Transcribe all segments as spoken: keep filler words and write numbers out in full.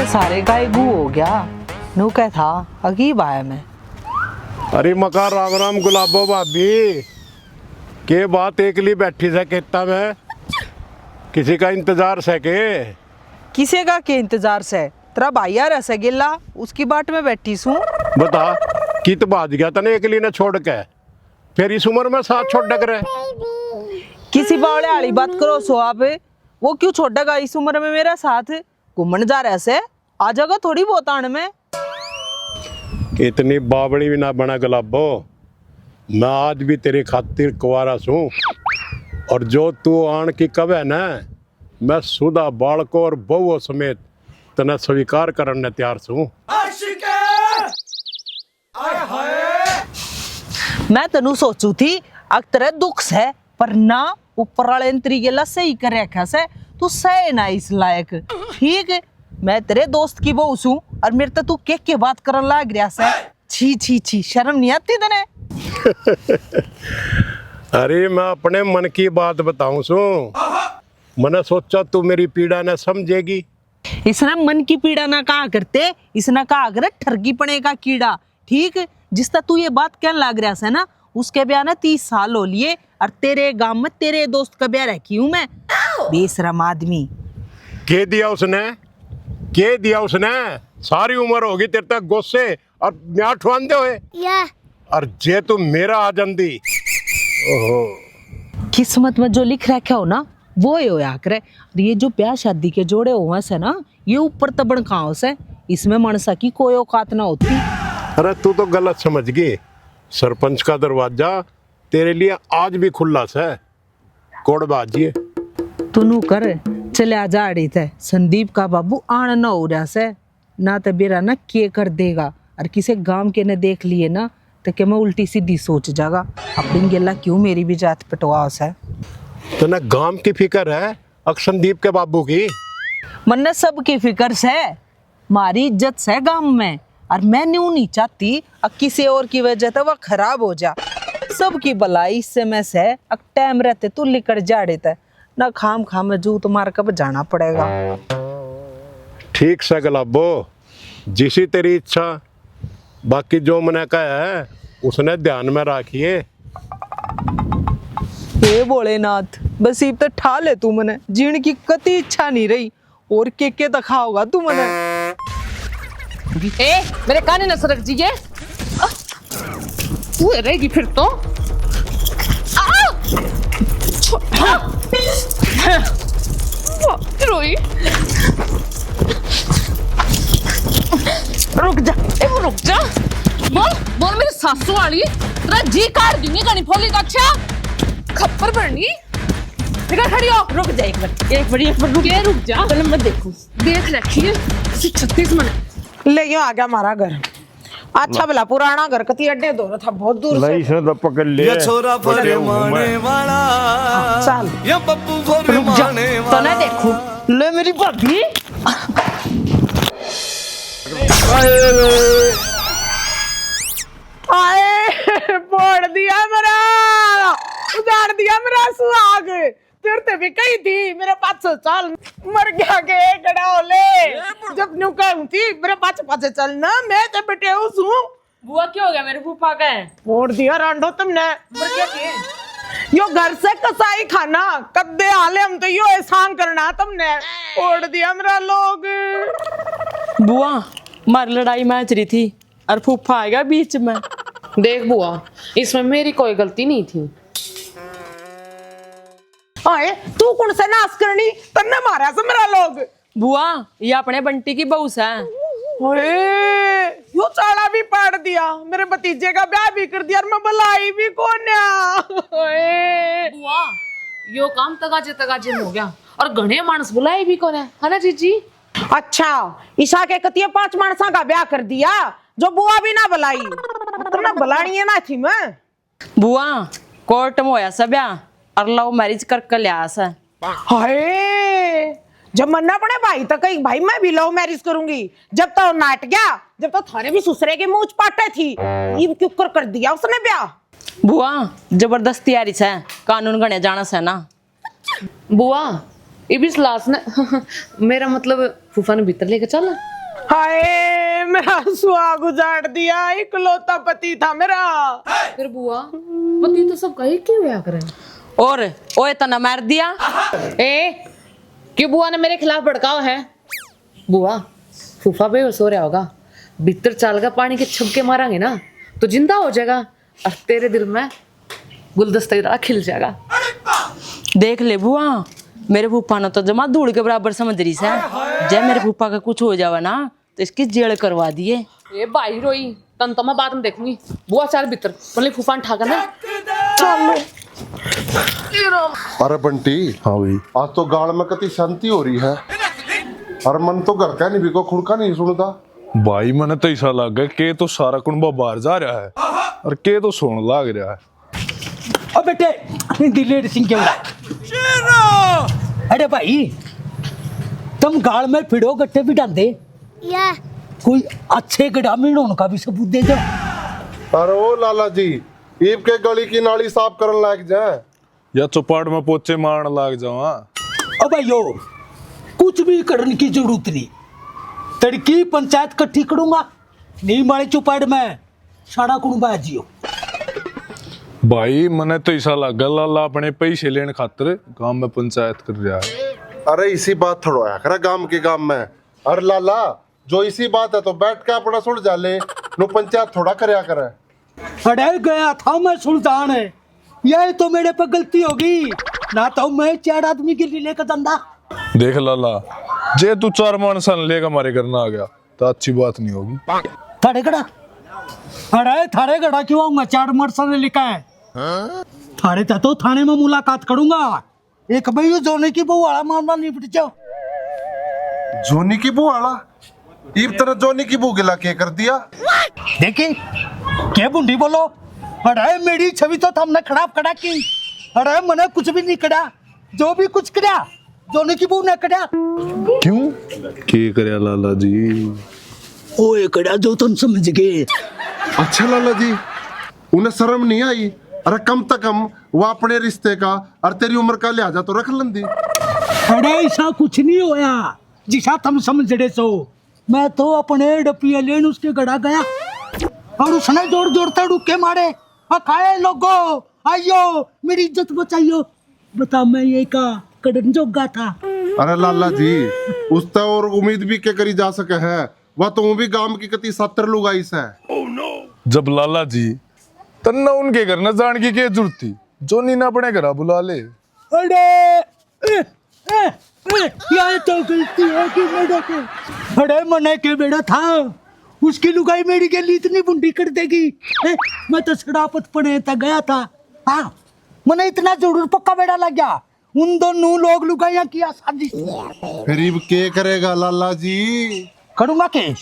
सारे गाय गू हो गया। नू कह था अगीब आया मैं। अरे मका राम राम गुलाबो भाभी, के बात एकली बैठी से खेता में? किसी का इंतजार से के? किसे का के इंतजार से? तेरा भाई आ रहा से गेला, उसकी बाट में बैठी सूं। बता, कित भाज गया तने एकली ने छोड़ के? फिर इस उम्र में साथ छोड़ डग रहे। किसी बावले वाली बात करो सो आप, वो क्यों छोड़ेगा इस उम्र में मेरा साथ? घूमन जा रहा से, आ जाएगा थोड़ी बहुत आन में। इतनी बावली भी ना बना गुलाबो, मैं आज भी तेरे खातिर कुंवारा सूं, और जो तू आन की कवे ना, मैं सुधा बालकों और बहुओं समेत तने स्वीकार करने ने तैयार सूं। मैं तनु सोचू थी, अक तेरे दुख से, पर ना, ऊपर वाले ने तेरी गेला सही कर रखा से, तू सहे ना इस लायक। ठीक, मैं तेरे दोस्त की बहू सूं और मेरे तो तू के के बात करन लाग रहा से। छी छी छी, शर्म नहीं आती तने? अरे, मैं अपने मन की बात बताऊं सूं। मैंने सोचा तू मेरी पीड़ा ने समझेगी। इसने मन की पीड़ा ना कहा करते, इसने कहा करे ठरकीपने का कीड़ा। ठीक, जिसता तू ये बात कहने लाग रहा है ना, उसके ब्याह ने तीस साल हो लिए, और तेरे गांव में तेरे दोस्त का ब्याह रखी हूं मैं। बेशरम आदमी। के दिया उसने, के दिया उसने? सारी उम्र होगी तेरे तक गोसे और म्याह ठुआंदे हुए। या। और जे तू मेरा आ जांदी, ओहो। किस्मत में जो लिख रखा हो ना, वो ही होया करे। और ये जो ब्याह शादी के जोड़े हुए से ना, ये ऊपर तबन खाओ से, इसमें मनसा की कोई औकात ना होती। अरे, तू तो गलत समझ गई। सरपंच का दरवाजा तेरे लिए आज भी खुला से। कोड़ बाजिए। तू नू कर, चले आ जा आड़ी तै। संदीप का बाबू आण न हो रहा से, ना ते बेरा ना के कर देगा। और किसे गांव के ने देख लिए ना, तो के मैं उल्टी सीधी सोच जागा। अपनी गेला क्यों मेरी भी जात पटवा से। तने गांव की फिक्र है, अक संदीप के बाबू की? मन्ने सबकी फिक्र से। म्हारी इज्जत सै गाम में, और मैं न्यू नहीं चाहती अक किसी और की वजह तै वह खराब हो जा। सबकी भलाई इससे में सै, अक टाइम रहते तू लिकड़ जाड़े तै, ना खाम खाम में जूत मार के बजाना पड़ेगा। ठीक सै गुलाबो, जिसी तेरी इच्छा, बाकी जो मने कहा है उसने ध्यान में राखिए। हे भोलेनाथ, बस इब तो ठा ले तू मने, जीण की कती इच्छा नहीं रही। और के के दिखाओगा तू मने? ए, मेरे काने न सरक जी ये। तू रहेगी फिर तो। आ! छो-, आ! वाह, रोई। रुक जा, ए, वो रुक जा। बोल, बोल मेरी सासू वाली, तेरा जी काट दूंगी घणी फोली का। अच्छा, खप्पर भरनी। निकल खड़ी हो। रुक जा एक बार, एक बार, एक बार रुक। ये रुक जा। पहले मैं देखूं। देख रखी है इसी छत्तीस मिनट। ले, यो आ गया हमारा घर। अच्छा भला पुराना घर, कती अड्डे दौर था, बहुत दूर ले, से। इसने तो पकड़ ले। ये छोरा फरमाने वाला, चल। ये पप्पू रुक जा, फरमाने तो ना वाला। देखूं। ले मेरी भाभी। आए, फोड़ दिया मेरा, उजाड़ दिया मेरा सुहाग। तेरे ते भी कही थी, मेरे पाछे चल, मर गया के खड़ा हो ले। जब न्यू कहूं थी, मेरे पाछे पाछे चल ना, मैं ते बटेऊ सूं। बुआ, क्या हो गया मेरे फूफा के? फोड़ दिया रांडो तुमने। मर गया के? यो घर से कसाई खाना, कद्दे आले हम तो यो एहसान करना तुमने। फोड़ दिया मेरा लोग। बुआ, मार लड़ाई मैच रही थी और फूफा आएगा बीच में। देख बुआ, इसमें मेरी कोई गलती नहीं थी। ओए, तू कौन से नाश करनी? तन्ने मारा से मेरा लोग। बुआ, ये अपने बंटी की बहू से। ओए, यो चाला भी पाड़ दिया। मेरे भतीजे का ब्याह भी कर दिया और मैं बुलाई भी कोन्या। ओए। बुआ, यो काम तगाजे तगाजे में हो गया और घणे माणस बुलाए भी कोन्या, है ना जीजी? अच्छा, ईशा के कतिये पांच माणसा का ब्याह कर दिया जो बुआ भी ना बुलाई। तन्ने बुलानी है ना थी मैं। बुआ, कोर्ट में होया से ब्याह और लव मैरिज करके लिया से। हाय, जब मन्ना अपने भाई तक कही, "भाई, मैं भी लव मैरिज करूंगी," जब तो नाट गया, जब तो थारे भी सुसरे के मुंह पाटे थी, इब क्यों कर, कर दिया उसने ब्याह? बुआ, जबरदस्ती आ रही से, कानून गणे जाना से ना। बुआ, इब इस लाश ने, मेरा मतलब फूफा ने भीतर लेके चल। हाय, मेरा सुहाग उजाड़ दिया, इकलौता पति था मेरा। फिर बुआ, पति तो सबका एक ही होया करे। और ओए तना मार दिया। ए, क्यों बुआ ने मेरे खिलाफ भड़काओ है? बुआ, फूफा बेहोश हो रहा होगा, भीतर चाल का पानी के छबके मारांगे ना, तो जिंदा हो जाएगा। और तेरे दिल में गुलदस्ता की तरह खिल जाएगा। देख ले बुआ, मेरे फूफा ने तो जमा धूल के बराबर समझ रही सै। जै मेरे फूफा का कुछ हो जावे ना, तो इसकी जेल करवा दिए। ए भाई रोई, तन तो मैं बाद में देखूंगी। बुआ, चल भीतर, पहले फूफा ने ठा कर ना। चलो। अरे बंटी, हाँ भाई। आज तो गाल में कति शांति हो रही है। अरे मन तो घर का नहीं बिको, खुड़ का नहीं सुनता। भाई, मने तो ऐसा लग है के तो सारा कुणबा बाहर जा रहा है और के तो सोन लाग रहा है। ओ बेटे, दिलेर सिंह के उड़ा। अरे भाई, तुम गाल में फिड़ो, गट्टे भी डांदे। या कोई अच्छे गडामीण होने का भी सबूत दे दो। अरे ओ लाला जी, ईब के गली की नाली साफ करन लाग जा। या चौपाड़ में पोचे मारन लाग जावा। ओ भाइयो, कुछ भी करने की जरूरत नहीं। तड़की पंचायत कट्ठी करूंगा, नीम वाली चौपाड़ में सारा कुणबा आ जियो। भाई, मने तो ऐसा लगा लाला अपने पैसे लेने खातर गांव में पंचायत कर रहा है। अरे इसी बात थोड़ा होया करे गांव के गांव में। अरे लाला, जो इसी बात है तो बैठ के अपना सुलझा ले, नो पंचायत थोड़ा करया करे। अरे गया था मैं सुल्तान, यही तो मेरे पे गलती होगी, ना तो मैं चार आदमी के लिए लेकर जांदा। देख लाला, जे तू चार माणसां ने लेकर हमारे घर ना आ गया तो अच्छी बात नहीं होगी। थारे घड़ा, अरे थारे घड़ा क्यों आऊंगा? चार माणसां ने लेकर आए। थारे ता तो थाने में मुलाकात करूंगा। एक भाई, यो जोनी की बहू वाला मामला निपट जाओ। जोनी की बहू वाला? इब तेरा जोनी की बहू गिला के कर दिया? देखी, के बुंडी बोलो। अरे मेरी छवि तो थमने खराब करा की। अरे मने कुछ भी नहीं करा, जो भी कुछ करा जोनी की बहू ने करा। क्यों? के करया लाला जी? ओए करा जो तुम समझ गए। अच्छा लाला जी, उन्हें शर्म नहीं आई? अरे कम से कम वो अपने रिश्ते का और तेरी उम्र का लिहाजा तो रख लेंदी। अरे ऐसा कुछ नहीं होया जिसा तुम समझ रहे सो। मैं तो अपने डपिया लेन उसके घड़ा गया और उसने जोर जोर से डुके मारे, "आ काए लोगो, आइयो, मेरी इज्जत बचाइयो।" बता मैं ये का कड़न जोगा था। अरे लाला जी, उससे और उम्मीद भी के करी जा सके है? वह तो भी गांव की कती सातर लुगाई से। जब लाला जी तन्ने उनके घर न जान की के जरूरत थी? जोनी ने अपने घर बुला ले। अरे ए, ए, ए, यह तो गलती हो गई मेरे को। अरे मने के बेड़ा था, उसकी लुगाई मेरी गेली इतनी बुंडी कर देगी। ए, मैं तो सड़ापत पड़े तक गया था। हाँ, मने इतना जरूर पक्का बेड़ा लग गया। उन दोनों लोग लुगाइयां किया साजिश। फिर इब के करेगा लाला जी? करूंगा के?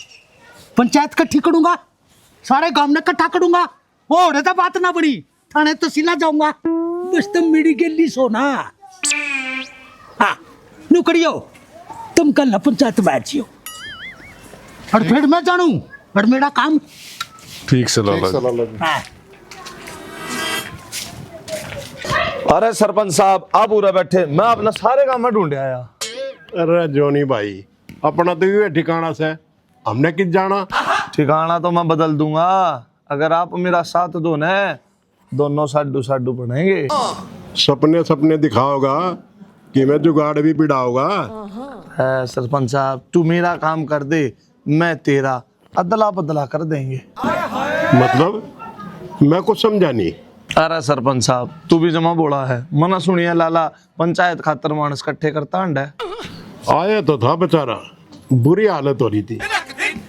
पंचायत इकट्ठी करूंगा, सारे गांव ने इकट्ठा करूंगा। और तो बात ना बड़ी, थाने तहसीला जाऊंगा। बस तुम मेरी गेली सो ना। हाँ, नुकड़ियो, तुम कल ना पंचायत बैठ जियो। और फिर मैं जानू, और मेरा काम। ठीक से लाला जी। लाला जी। हाँ। अरे सरपंच साहब, आप उरे बैठे, मैं अपना सारे काम में ढूंढ आया। अरे जोनी भाई, अपना तो ये ठिकाना से, हमने कित जाना? ठिकाना तो मैं बदल दूंगा, अगर आप मेरा साथ दो न, दोनों साडू साडू बनेंगे। सपने सपने दिखाओगा कि मैं जुगाड़ भी पिड़ाओगा। है सरपंच साहब, तू मेरा काम कर दे, मैं तेरा, अदला बदला कर देंगे। मतलब, मैं कुछ समझा नहीं। अरे सरपंच साहब, तू भी जमा बोला है। मना सुनिया लाला पंचायत खातर मानस इकट्ठे करता हंडे। आया तो था बेचारा, बुरी हालत हो रही थी।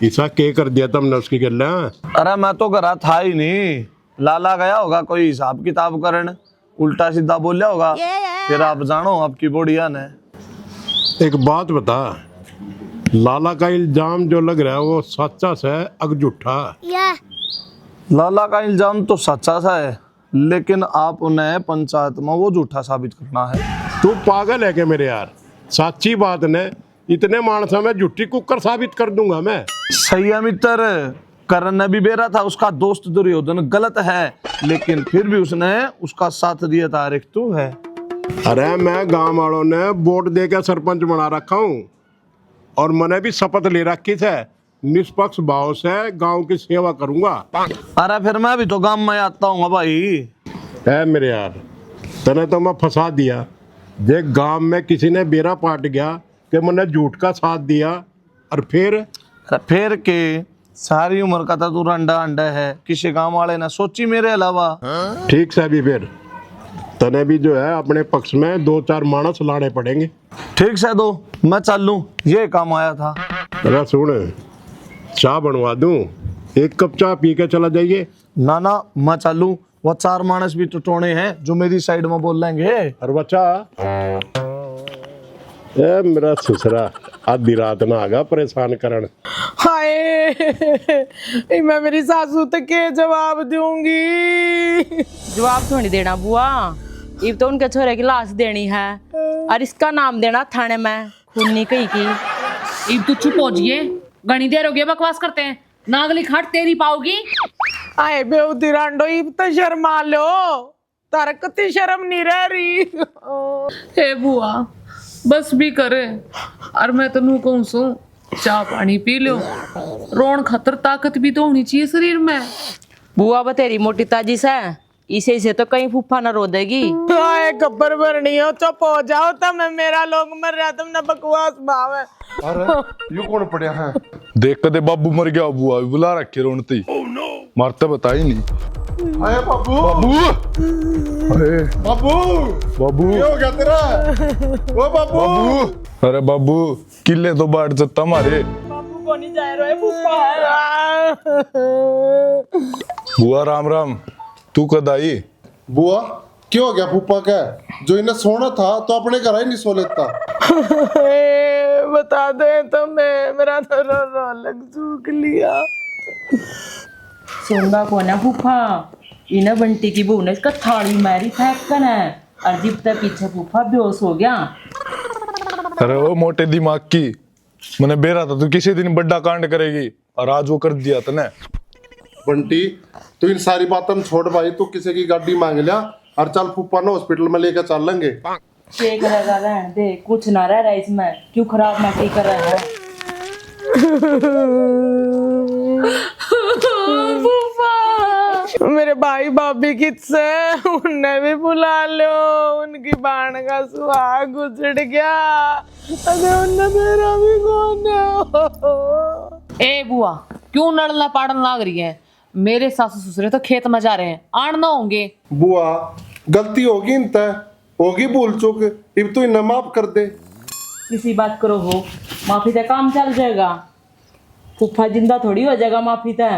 ऐसा के कर दिया तुमने उसकी गल्ला? अरे मैं तो घरा था ही नहीं, लाला गया होगा कोई हिसाब किताब करन, उल्टा सीधा बोलिया होगा। फिर आप जानो आपकी बोड़िया ने। एक बात बता, लाला का इल्जाम जो लग रहा है वो सच्चा से अग झूठा? या लाला का इल्जाम तो सच्चा सा है, लेकिन आप उन्हें पंचायत में वो झूठा साबित करना है। तू पागल है क्या मेरे यार? साची बात ने इतने मानसा में झूठी कुकर साबित कर दूंगा मैं। सही है मित्र, करण ने भी बेरा था उसका दोस्त दुर्योधन गलत है, लेकिन फिर भी उसने उसका साथ दिया था। रिक तू है। अरे मैं गांव वालों ने वोट देकर सरपंच बना रखा हूँ और मैंने भी शपथ ले रखी है निष्पक्ष भाव से गांव की सेवा करूंगा। अरे फिर मैं भी तो गांव में आता हूँ भाई। ए मेरे यार, तने तो मैं फंसा दिया। देख, गांव में किसी ने बेरा पाट गया कि मैंने झूठ का साथ दिया, और फिर? अरे फिर के, सारी उम्र का तो तू रंडा अंडा है, किसी काम वाले ने सोची मेरे अलावा? ठीक से भी फिर, तने भी जो है अपने पक्ष में दो चार मानस लाने पड़ेंगे। ठीक से दो, मैं चालूं, ये काम आया था। अरे सुन, चाय बनवा दूं, एक कप चाय पी के चला जाइए। ना ना, मैं चालूं, वो चार मानस भी तो टोने हैं जो मेरी साइड में बोल लेंगे। अरे बच्चा, ए मेरा सुसरा, आधी रात ना आगा परेशान करण। हाय, मैं मेरी सासू तक के जवाब दूंगी? जवाब थोड़ी देना बुआ, इब तो उनके छोरे की लाश देनी है और इसका नाम देना थाने में खूनी कहीं की। इब तू चुप हो जिए, घणी देर हो गई बकवास करते हैं। नागली खाट तेरी पाओगी। आए बेउदी रांडो, इब तो शर्मा लो, तारा कती शर्म नहीं रह रही। हे बुआ, बस भी कर। और मैं तन्नू कहूँ सू, चाह पानी पी लो। रोण खातर ताकत भी तो होनी चाहिए शरीर में। बुआ बतेरी मोटी ताजी से, इसे से तो कहीं फूफा ना रो देगी। हाय गब्बर भरनी हो, चुप हो जाओ तुम, मेरा लोग मर रहा, तुमने बकवास भाव है। अरे, यू कौन पड़या है? देख, कदे बाबू मर गया, बुआ भी बुला रखे रोणती। मारते बता ही नहीं। आया बाबू। बाबू। अरे। बाबू। बाबू। क्या हो गया तेरा? ओ बाबू। बाबू। अरे बाबू, किले तो बाट जत्ता मारे। बाबू को नहीं जाए रोए, फूफा है। बुआ राम राम, तू कद आई? बुआ, क्यों हो गया फूफा का? जो इन्हें सोना था तो अपने घर ही नहीं सो लेता। ए, बता दे तो मैं, मेरा तो रो रो लग सूख लिया। सोंदा कोना फूफा, इन्हें बंटी की बहू ने इसका थाली मारी फेंक कर है, और जिब तक पीछे फूफा बेहोश हो गया। अरे ओ मोटे दिमाग की, मैंने बेरा था तू किसी दिन बड़ा कांड करेगी। और आज वो कर दिया तने। बंटी, तू इन सारी बातों में छोड़ भाई, तू किसी की गाड़ी मांग लिया और चल फूफा ने हॉस्पिटल में लेके चल लेंगे। के करेगा, रहन दे, कुछ ना रह रहा इसमें, क्यों खराब माटी कर रहा है। फूफा। मेरे भाई भाभी कित से, उन्हें भी बुला लो, उनकी बाण का सुहाग उजड़ गया। अरे उन्हें मेरा भी कौन है। ए बुआ, क्यों नड़ना पाड़न लाग रही है? मेरे सासू ससुरे तो खेत में जा रहे हैं, आन ना होंगे। बुआ, गलती होगी इनते, होगी भूल चूक, इब तू इन्हें माफ कर दे। किसी बात करो हो, माफी से काम चल जाएगा। फूफा जिंदा थोड़ी हो जाएगा माफी ते।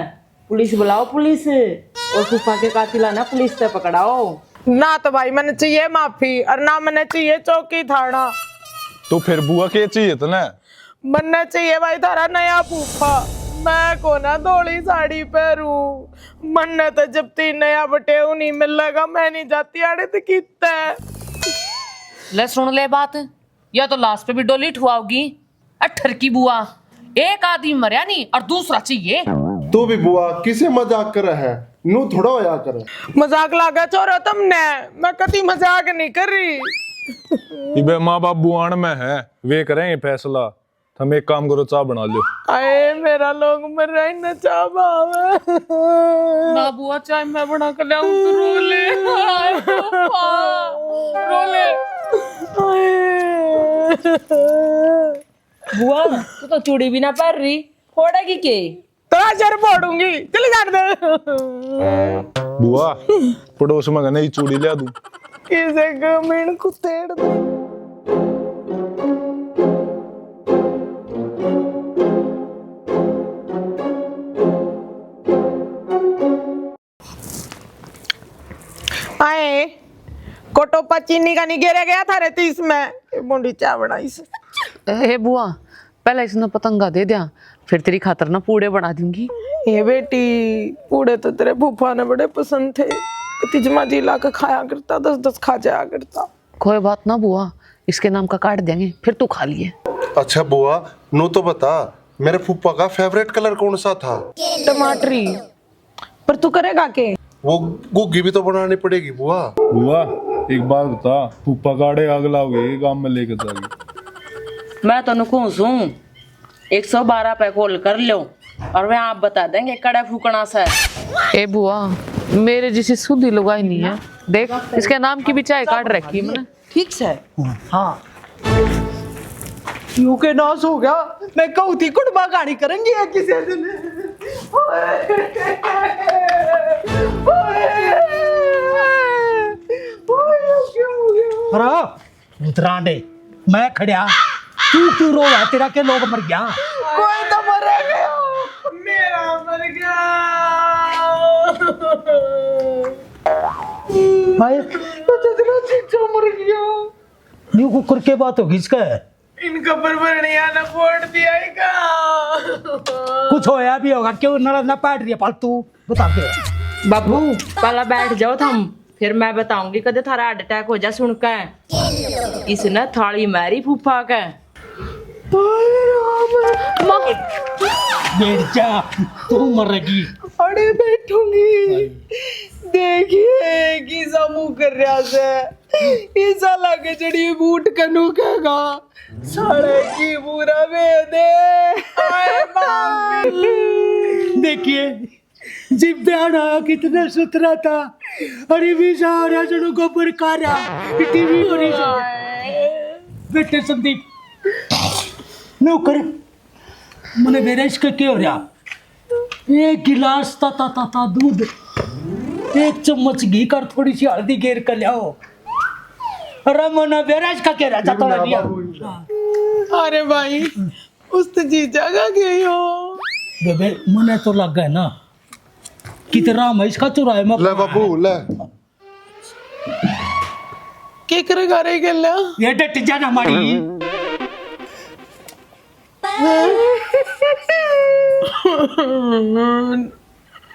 पुलिस बुलाओ पुलिस, और फूफा के कातिला ना पुलिस ते पकड़ाओ। ना तो भाई मैंने चाहिए माफी और ना मैंने चाहिए चौकी थाना। तो फिर बुआ के चाहिए तने? मन्ने चाहिए भाई थारा नया फूफा। मैं कोना धोली साड़ी पहरू। मन्ने तो जब ती नया बटेऊ नहीं मिलेगा, मैं नहीं जाती आड़े ते कित्ते। ले सुन ले बात, या तो लाश पे भी डोली ठुआओगी। अठर की बुआ, एक आदमी मरया नहीं और दूसरा चाहिए। तू भी बुआ किसे मजाक करे है, नू थोड़ा होया करे। मजाक लागे छोरो तुमने, मैं कदी मजाक नहीं कर रही। इबे माँ बाप बुआन में है, वे करें ये फैसला। थम एक काम करो, चाय बना लो। आए मेरा लोग मर रहा है, इन्हें चाय भावे। ना बुआ, चाय मैं बना के लाऊं, तू रो ले। हाय पापा, रो ले। हाय। बुआ, तू तो चूड़ी भी ना पहन रही, फोड़ेगी के? तो सर फोड़ूंगी, चले जान दे। बुआ, पड़ोस में गने ही चूड़ी ले दूं। किसे कमीन को तेड़ दे। आए, कोटोपा चीनी का नहीं गिर गया था रे तीस में। ये मुंडी चाय बनाई से। ए बुआ, पहले इसने पतंगा दे दिया, फिर तेरी खातर ना पूड़े बना दूंगी। ए बेटी, पूड़े तो तेरे फूफा ने बड़े पसंद थे, तिजमा जी ला के खाया करता, दस दस खा जाया करता। कोई बात ना बुआ, इसके नाम का काट देंगे, फिर तू खा लिए। अच्छा बुआ, नू तो बता, मेरे फूफा का फेवरेट कलर कौन सा था? टमाटरी। पर तू करेगा के? वो घुग्गी भी तो बनानी पड़ेगी बुआ। बुआ, एक बात बता, फूफा काड़े आग लाओगे, ये काम में लेके जाओगे? मैं तो नुकूं सूं, एक सौ बारह पे कॉल कर लो और वे आप बता देंगे कड़े फूकना से। ए बुआ, मेरे जैसी सुधी लुगाई नहीं है। देख, इसके नाम की भी चाय काट रखी है मैंने। ठीक से। हाँ। यू के नाश हो गया। मैं कहूँ थी कुटबा कहानी करेंगे या किसी दिन। ओए। ओए। ओए, क्या हो गया? अरे, उतरांडे, मैं खड़या, तू क्यों रोया? तेरा के लोग मर गया? कोई तो मर गया, मेरा मर गया। भाई, तो तेरा जीजा मर गया। न्यू कुकर के बात होगी इसका? इनका परवरणिया ने फोड़ दिया ही का? कुछ होया भी होगा, क्यों नला ना पाट रही है फालतू, बता दे। बाबू, पहला बैठ जाओ थम, फिर मैं बताऊंगी कदे थारा हार्ट अटैक हो जा सुन के। इसने थाली मारी फूफा के। माँ। बैठ जा, तू मरेगी। अरे बैठूंगी। देखिए किसा मुंह कर रहा से। इसा लागे जड़ी बूट कनू कहेगा। साले की बुरा वे दे। हाय मामी। देखिए, जिब ध्यान आया कितना सुथरा था। अरे भी सारा जणू गोबर कारा। टीवी हो रही। बेटे संदीप, नौकर, मने बेरा इसका क्या हो रहा? एक गिलास ताता ताता दूध, एक चम्मच घी कर थोड़ी सी हल्दी गेर कर लाओ। अरे मना बेरा इसका क्या रहा जाता लग गया। अरे भाई, उस तो जीजा का गए हो। बेबे, मने तो लग गया ना, कितना मैं इसका चुराए में ले बाबू, ले। के करे गा रही गल्ला? ये डट जा ना मारी।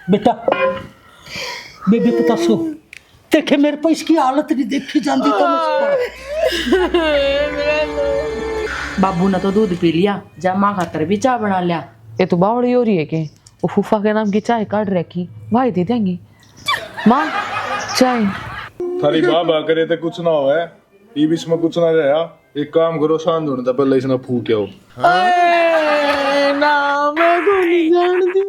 बेटा, बेबे पता सो, देखे मेरे पे इसकी हालत नहीं देखी जाती तो मैं बाबू ने तो दूध पी लिया, जा माँ खातर भी चाय बना लिया। ये तो बावड़ी हो रही है के? वो फूफा के नाम की चाय काट रखी, भाई दे देंगे। माँ, चाय। थारी बाबा करे तो कुछ ना होवे, ये बीच में कुछ ना रहा। एक काम करो, शांत होने तक पहले इसने फूक आओ। ए, ना, मैं को नहीं जानती।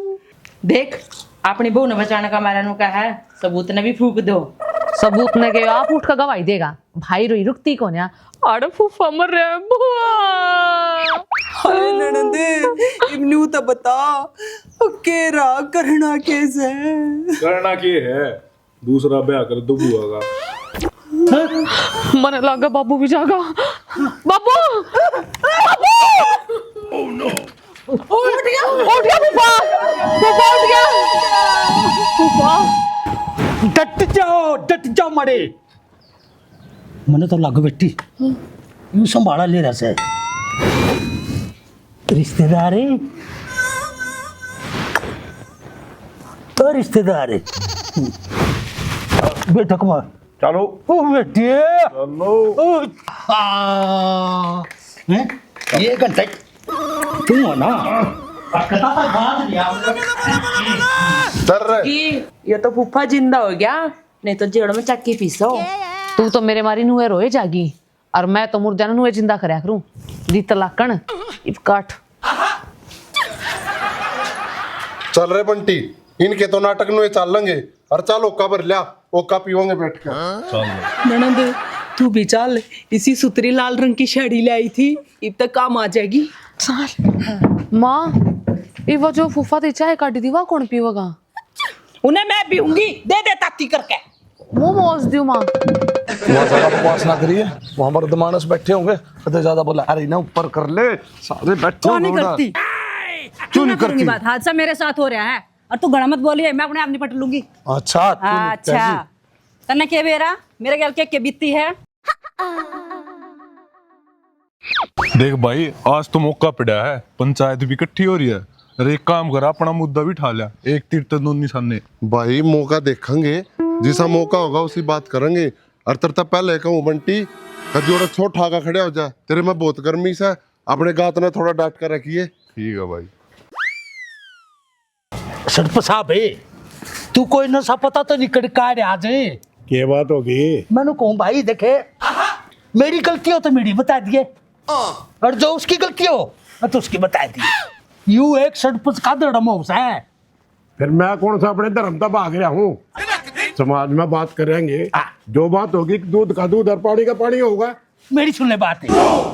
देख, अपनी बहू ने बचाने का मारा नु कहा है, सबूत ने भी फूक दो। सबूत ने के आप उठ कर गवाही देगा, भाई रोई रुकती कोन्या। अरे फूफा मर रहा है, बुआ। अरे ननद, इब न्यू तो बता, के रहा करना के से? करना के है? दूसरा ब्याह कर दो बुआ का। मने लागा बाबू भी जागा। बाबू! बाबू! उठ गया, उठ गया फूफा। फूफा उठ गया। फूफा। डट जाओ, डट जाओ माड़े। मने तो लग बेटी, यूं संभाला ले रहा से। रिश्तेदार है, तो रिश्तेदार है। बैठक में। चलो। ओ बेटे। चलो। ओ, हाँ। हैं? ये घंटा तू हो ना? पकता तो बात नहीं आप। डर रहे। कि ये तो फूफा जिंदा हो गया, नहीं तो जेल में चक्की पीसो। तू तो मेरे मारी नुए रोए जागी, और मैं तो मुर्दा नुए जिंदा करया करूं। दी तलाकण, इब काट। चल रे बंटी, इनके तो नाटक नुए चाल लेंगे। और चल ओका भर लिया, ओका पीवांगे बैठ के। ननद, तू भी चल, इसी सुतरी लाल रंग की साड़ी ले आई थी, इब तक काम आ जाएगी। चल। माँ, ये वो जो फूफा दी चाय काट दी, वा कौन पीवेगा? उन्हें मैं पीऊंगी, दे दे ताती करके। मुंह मोज दियो माँ। बहुत ज्यादा बकवास ना करिए, वो हमारे दमानस बैठे होंगे, कदे ज्यादा बोला, अरे ना ऊपर कर ले, सारे बैठे होंगे। करती? क्यों नहीं करूंगी करती? बात? हादसा मेरे साथ हो रहा है और तू घड़ा मत बोलिए, मैं अपने आप निपट लूंगी। अच्छा, तू निपटेगी। अच्छा, तन्ने के बेरा मेरे गल के, के बीती है? देख भाई, आज तो मौका पड़ा है, पंचायत भी इकट्ठी हो रही है। अरे एक काम कर, अपना मुद्दा भी ठा लिया, एक तीर ते दो निशाने। भाई मौका देखेंगे, जिसा मौका होगा उसी बात करेंगे। और तेरे ते पहले कहूँ बंटी, कदी ओड़ा छोटा का खड़ा हो जा, तेरे में बहुत गर्मी से, अपने गात ने थोड़ा डांट कर रखिए। ठीक है भाई। सड़प साहब है, तू कोई नशा पता तो नहीं कड़ काढ़ आज? के बात होगी? मैंने कहूँ भाई देखे, मेरी गलती हो तो मेरी बता दिए। और जो उसकी गलती हो, मैं तो उसकी बता दी। यू एक सरपंच का धर्म हो है। फिर मैं कौन सा अपने धर्म तक भाग रहा हूँ? समाज में बात करेंगे। हाँ। जो बात होगी, दूध का दूध और पानी का पानी होगा। मेरी सुन ले बात है,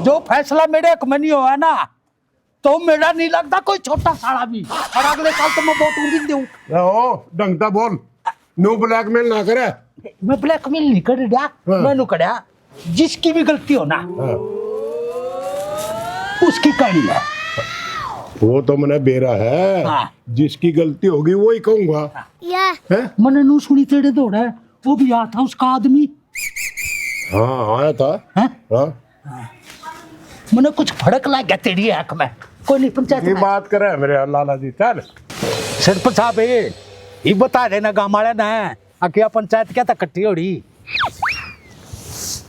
जो फैसला मेरे हक में नहीं हुआ ना, तो मेरा नहीं लगता कोई छोटा साला भी। और अगले साल तो मैं वोट भी दूँ। ओ, ढंग से बोल, न्यू ब्लैकमेल ना करे। मैं ब्लैकमेल नहीं कर रहा, हाँ। मैंने कहा जिसकी भी गलती हो ना, हाँ। उसकी कहनी है। वो तो मैंने बेरा है, हाँ। जिसकी गलती होगी वो ही कहूंगा। या। हैं? मैंने नू सुनी तेरे दौड़े, वो भी आया था उसका आदमी। हाँ, आया था। हैं? हाँ। मैंने कुछ फर्क लग गया तेरी आंख में। कोई नहीं, पंचायत ये में। बात करे मेरे लाला जी, चल। सरपंच साहब, ये, ये बता देना गांव वाले ने, आ क्या पंचायत क्या था इकट्ठी हो रही?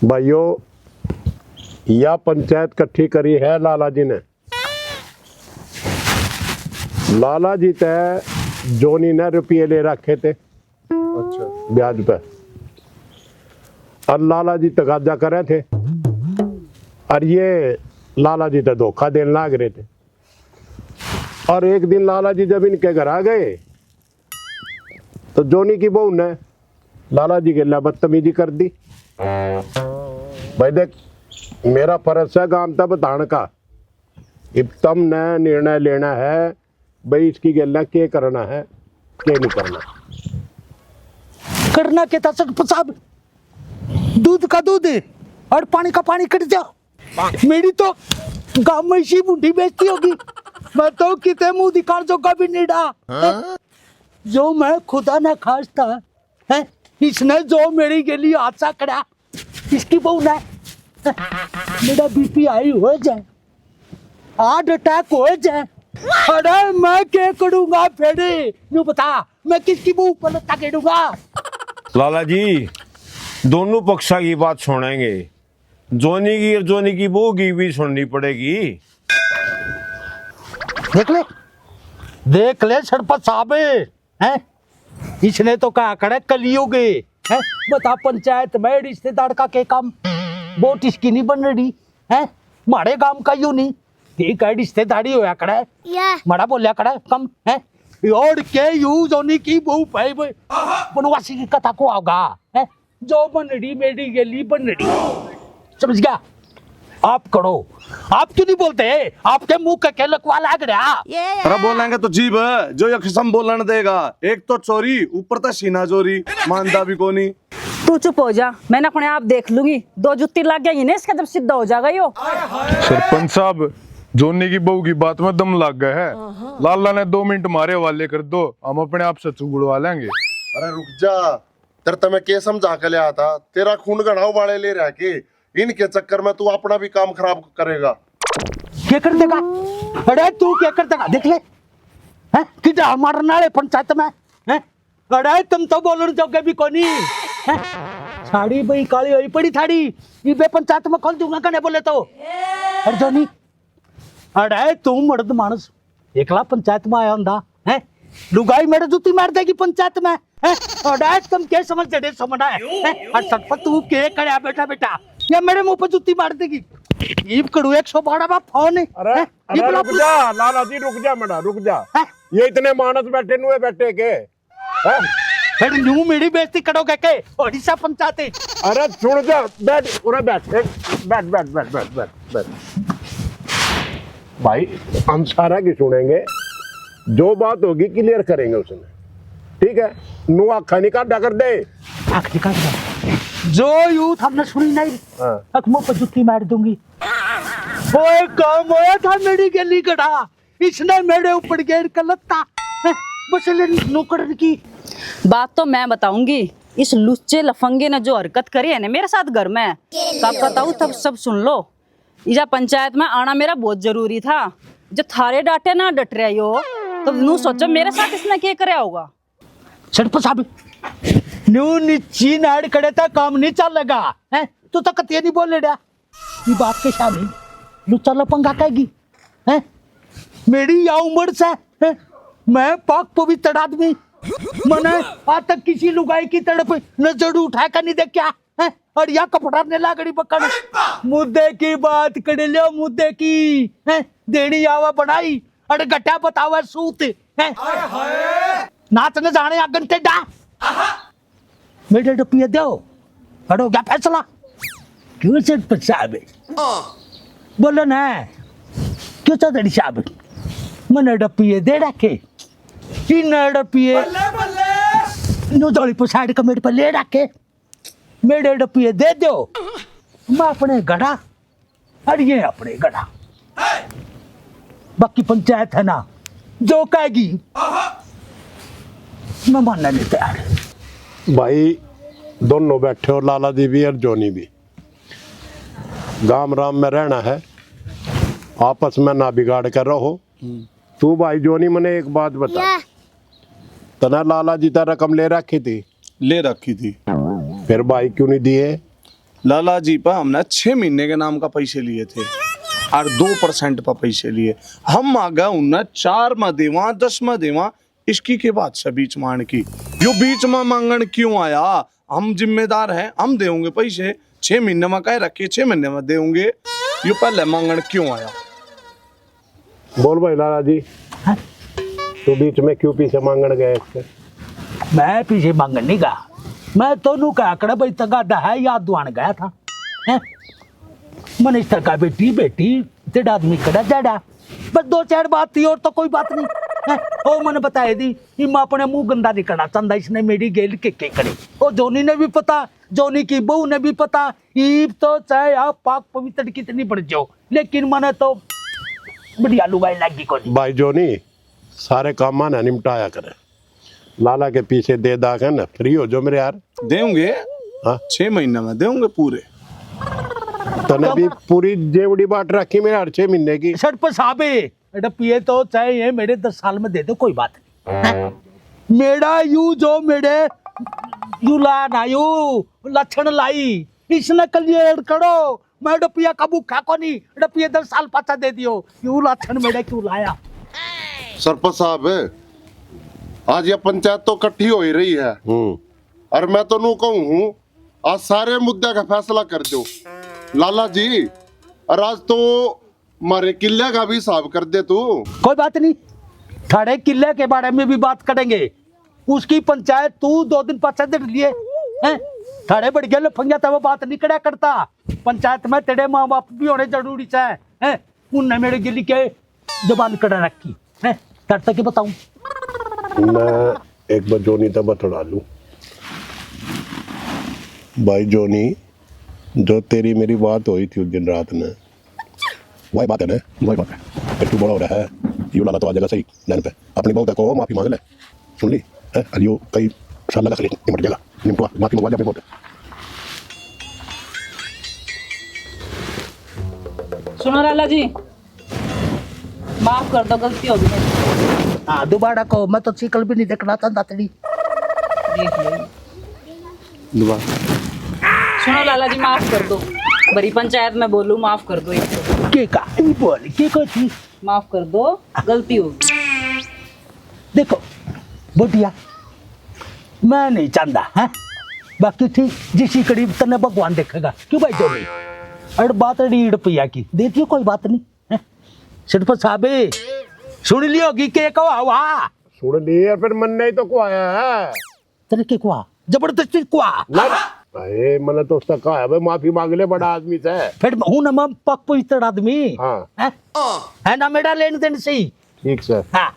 भाइयों, या पंचायत इकट्ठी करी है लाला जी ने। लाला जी ते जोनी ने रुपये ले रखे थे। अच्छा। ब्याज पे। और लाला जी तगाजा करे थे, और ये लाला जी तो धोखा देने लाग रहे थे। और एक दिन लाला जी जब इनके घर आ गए, तो जोनी की बहू ने लाला जी के लिए बदतमीजी कर दी। भाई देख, मेरा फर्ज है गांव तक बताने का। इब तमने निर्णय लेना है, भाई इसकी गेल के करना है, के नहीं करना। करना के था सरपंच साहब, दूध का दूध और पानी का पानी कर दिया। मेरी तो गांव में इसी बूढ़ी बेइज्जती होगी। मैं तो किते मुंह दिखाने जोगा भी नहीं रहा। हाँ? जो मैं खुदा ना खास्ता है, इसने जो मेरी गेली हादसा करा, इसकी बहू ने, मेरा बीपी हाई हो जाए, हार्ट अटैक हो जाए, अरे मैं क्या करूंगा फिर? न्यू बता, मैं किसकी बहू पर लत्ता गेड़ूंगा? लाला जी, दोनों पक्षा की बात सुनेंगे, जोनी की और जोनी की बहू की भी सुननी पड़ेगी। देख ले, देख ले सरपंच साहब, हैं? इसने तो कहा करे कलयुग है, हैं? बता पंचायत में रिश्तेदार का के काम? वोट इसकी नहीं बन रही, हैं? मारे गांव का यू नहीं, ठीक है, रिश्तेदारी होया करे, या। माड़ा बोल्या करे कम, हैं? और के यू जोनी की बहू भाई भाई बनवासी की कथा को आओगा, हैं? जो बनड़ी मेरी गेली बनड़ी, समझ गया? आप करो, आप क्यों नहीं बोलते? आपके मुंह का क्या लकवा लाग रहा? अरे बोलेंगे तो जीभ है, जो ये खसम बोलन देगा। एक तो चोरी, ऊपर तो सीना चोरी, मानदा भी कोनी। तू चुप हो जा, मैंने अपने आप देख लूंगी। दो जुत्ती लग गई ना इसके, जब सीधा हो जाएगा यो। सरपंच साहब, जोनी की बहू की बात में दम लग गया है। लाला ने दो मिनट मारे हवाले कर दो, हम अपने आप सचू बुलवा लेंगे। अरे रुक जा, तेरे ते मैं के समझा के लिया था, तेरा खून घना उबाले ले रहा के, इनके चक्कर में तू अपना भी काम खराब करेगा। क्या कर देगा? अरे तू क्या कर देगा? देख ले, हैं? किधर मारने वाले पंचायत में, हैं? अरे तुम तो बोलने जोगे भी कोनी, हैं? साड़ी बई काली हुई पड़ी थाड़ी, इबे पंचायत में खोल दूंगा कने बोले तो। अरे जोनी, अरे तू मर्द मानस, एकला पंचायत में आया हुंदा, हैं? लुगाई मेरे जूती मार देगी पंचायत में, हैं? अरे तुम के समझ जड़े समझा है, हैं? और सटपट तू के करया बेटा, बेटा, ये मेरे मुंह पे जूती मार देगी। ईब करू एक सौ बारह बा फोन है, अरे, हैं? अरे, ये बुला रुक जा, लाला जी, रुक जा, मड़ा, रुक जा। हैं? ये इतने मानस बैठे, नुए बैठे के? हैं? फिर न्यू मेरी बेइज्जती करोगे के? ओडिशा पंचायत है। अरे सुन जा, बैठ, उरे बैठ, एक, बैठ, बैठ, बैठ, बैठ, बैठ, बैठ। भाई, हम सारा की सुनेंगे, जो बात होगी क्लियर करेंगे उसमें, ठीक है? नु आखा नहीं काटा कर दे। आख नहीं काटा। जो यू थमने सुनी नहीं, हाँ। अक मुंह पे जुत्ती मार दूंगी। ओए, काम होया था मेरी गली गड़ा। इसने मेरे ऊपर गेर के लत्ता, हैं, बस ले नौकर की। बात तो मैं बताऊंगी, इस लुच्चे लफंगे ने जो हरकत करी है ना मेरे साथ घर में, कब बताऊं, तब सब सुन लो। इजा पंचायत में आना मेरा बहुत जरूरी था। जो थारे डांटे ना डट रहा हो, तो नू सोचो मेरे साथ इसने क्या करया होगा। सरपंच साहब, न्यू नीची नाड़ करे तो काम नहीं चलेगा, हैं? तू तो कतिया नहीं बोल रहा। ये बात के सामने लुच्चा लफंगा कहेगी, हैं? मेरी या उम्र से, हैं? मैं पाक पवित्र आदमी, मैंने आज तक किसी लुगाई की तरफ नजर उठा कर नहीं देखा, हैं? अड़िया कपड़ा ने लागड़ी पकड़। मुद्दे की बात कर लियो, मुद्दे की, हैं? देनी आवा बनाई, अरे गट्टा बतावे सूत, हैं? नाच न जाने आगन टेढ़ा। मेरे रुपये दो, अड़ हो गया फैसला। क्यों सरपंच साहब? बोलो ना, क्यों चौधरी साहब? मैंने रुपये दे रखे, तीन रुपये बल्ले, बल्ले। नो जोड़ी पर साइड का मेरे पर ले रखे। मेरे रुपये दे दो, मैं अपने गड़ा, अरे ये अपने गड़ा। बाकी पंचायत है ना, जो कहेगी, मैं मानने नहीं तैयार। भाई, दोनों बैठे हो, लाला जी भी और जोनी भी। गाम राम में रहना है, आपस में ना बिगाड़ कर रहो। तू भाई जोनी, मने एक बात बता, या। तने लाला जी ते रकम ले रखी थी? ले रखी थी। फिर भाई क्यों नहीं दिए? लाला जी पर हमने छह महीने के नाम का पैसे लिए थे और दो परसेंट पर पैसे लिए। हम मांगा उन्हें चार में देवा, दस में देवा, इसकी के बात से बीच में आने की? यो बीच में मांगण क्यों आया? हम जिम्मेदार हैं, हम देंगे पैसे। छह महीने में कह रखे, छह महीने में देंगे। यो पहले मांगण क्यों आया? बोल भाई लाला जी, हाँ? तू बीच में क्यों पीछे मांगण गया इससे? मैं पीछे मांगण नहीं गया, मैं तो नू कहा करे भाई तगादा है, याद दुआन गया था, हैं? मिनिस्टर का बेटी, बेटी, तेरा आदमी कड़ा जाड़ा, बस दो चार बात थी और तो कोई बात नहीं, हैं? ओ मैंने बताए दी कि मैं अपने मुंह गंदा नहीं करना चाहता, इसने मेरी गेल के के करी। ओ जोनी ने भी पता, जोनी की बहू ने भी पता, ईब तो चाहे आप पाक पवित्र कितनी बन जाओ, लेकिन मने तो बढ़िया लुगाई लागी कोनी। भाई जोनी, सारे काम ना निपटाया करे, लाला के पीछे दे दा के ना फ्री हो जाओ मेरे यार। देंगे। हाँ। छह महीने में देंगे पूरे। तने भी पूरी जेवड़ी बाट रखी मेरे यार, छह महीने की। सरपंच साहब, रुपये तो चाहे ये मेरे दस साल में दे दो, कोई बात नहीं। हैं? मेरा यू जो मेरे यू ला ना यू लक्षण लाई, इसने क्लियर करो। मैं रुपया का भूखा कोनी, रुपये दस साल पाछा दे दियो। यू लक्षण मेरे क्यों लाया? सरपंच साहब, आज ये पंचायत तो इकट्ठी हो ही रही है। हम्म। और मैं तो नू कहूँ हूँ, आज सारे मुद्दे का फैसला कर दो। लाला जी, और आज तो मारे किले का भी हिसाब कर दे तू। कोई बात नहीं, थारे किले के बारे में भी बात करेंगे। उसकी पंचायत तू दो दिन पाछे धर लिए, हैं? थारे बड़ गए लफंगिया, तब बात नहीं कड़ा करता। पंचायत में तेरे माँ बाप भी होने जरूरी से, हैं? उनने मेरे गिली के जबान कड़ा रखी, हैं? डर तक बताऊं? मैं एक बार जोनी तक बतड़ा लूं। भाई जोनी, जो तेरी मेरी बात हुई थी उस दिन रात में, वही बात है ना? वही बात है। फिर तू बड़ा हो रहा है, यू लाला तो आ जाएगा सही लाइन पे। अपनी बहू को माफी मांग ले, सुन ली? हैं? और यू कई साल लगा सही निपट जाएगा। निपटवा, माफी मंगवा ले अपनी बहू से। सुनो लाला जी, माफ कर दो, गलती हो गई मेरी। हाँ, दोबारा को, मैं तो शिकल भी नहीं देखना चाहता तेरी। देख लो। दोबारा। सुनो लाला जी, माफ कर दो, बड़ी पंचायत में बोलूं, माफ कर दो एक तो। के का? ई बोल, के को थी? माफ कर दो, गलती हो गई। देखो बोटिया, मैं नहीं चाहता है, बाकी थी जिसी करीब तन्ने भगवान देखेगा। क्यों भाई जोनी? अड़ बात रीड़ पिया की दे दियो, कोई बात नहीं। सिर्फ साहबे सुन ली होगी के को हवा। सुन ली है, फिर मन नहीं तो को आया है। तेरे के कुआ? जबरदस्ती कुआ? ना, अरे, मैंने तो उसका कहा है, भाई, माफी मांग ले, बड़ा आदमी से। फिर हूं ना मैं पक पवित्र आदमी। हाँ। हैं? है ना, मेरा लेन देन सही। ठीक सर। हाँ।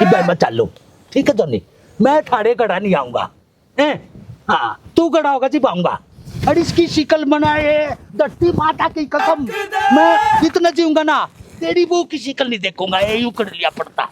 इधर मैं चालू। ठीक है, जोनी, मैं थारे गड़ा नहीं आऊंगा। हैं? हाँ, तू गड़ा होगा जी, आऊंगा। और इसकी शिकल बनाए, धरती माता की कसम, मैं जितना जीऊंगा ना, तेरी बहू की शिकल नहीं देखूंगा। ये यूं कर लिया पड़ता।